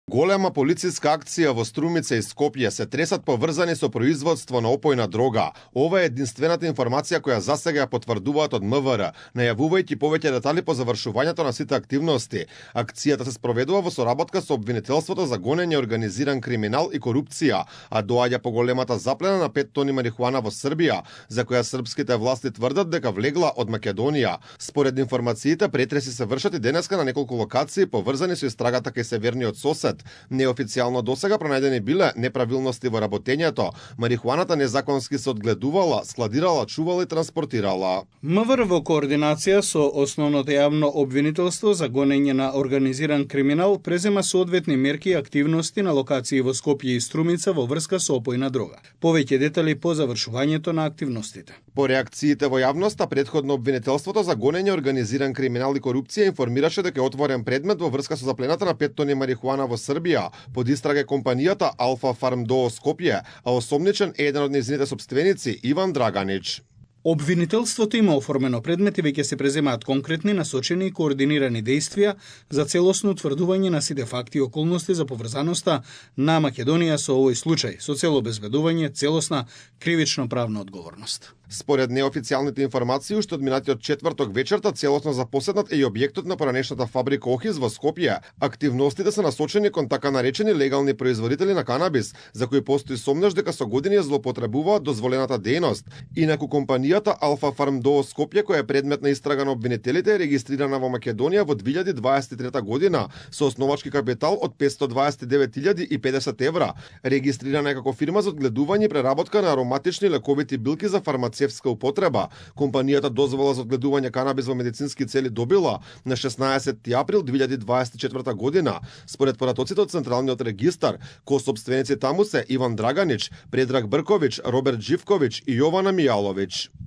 Голема полициска акција во Струмица и Скопје се тресат поврзани со производство на опојна дрога. Ова е единствената информација која засега ја потврдуваат од МВР, најавувајќи повеќе детали по завршувањето на сите активности. Акцијата се спроведува во соработка со обвинителството за гонење организиран криминал и корупција, а доаѓа по големата заплена на 5 тони марихуана во Србија, за која српските власти тврдат дека влегла од Македонија. Според информациите, претреси се вршат и денеска на неколку локации поврзани со истрагата кај северниот сосед. Неофицијално досега пронајдени биле неправилности во работењето. Марихуаната незаконски се одгледувала, складирала, чувала и транспортирала. МВР во координација со основното јавно обвинителство за гонење на организиран криминал презема соодветни мерки и активности на локации во Скопје и Струмица во врска со опојна дрога. Повеќе детали по завршувањето на активностите. По реакциите во јавноста, претходно обвинителството за гонење организиран криминал и корупција информираше дека е отворен предмет во врска со заплената на 5 тони марихуана во Србија. Под истрага е компанијата Алфа Фарм Доо Скопје, а осомничен е еден од нејзините сопственици Иван Драганич. Обвинителството има оформено предмет и веќе се преземаат конкретни, насочени и координирани действија за целосно утврдување на сите факти и околности за поврзаноста на Македонија со овој случај, со цел обезбедување целосна кривично-правна одговорност. Според неофицијалните информации, уште од минатиот четврток вечерта целосно запоседнат е и објектот на поранешната фабрика Охиз во Скопје. Активностите се насочени кон така наречени легални производители на канабис, за кои постои сомнеш дека со години злоупотребуваат дозволената дејност. Инаку компанијата Алфа Фарм Доо Скопје, која е предмет на истрага на обвинителите, е регистрирана во Македонија во 2023 година со основачки капитал од 529.050 евра. Регистрирана е како фирма за одгледување и преработка на ароматични лековити билки за фармацевтска употреба. Компанијата дозвола за одгледување канабис во медицински цели добила на 16 април 2024 година. Според поратоците од Централниот регистар, косопственици таму се Иван Драганич, Предраг Брковиќ, Роберт Живковиќ и Јована Мијаловиќ.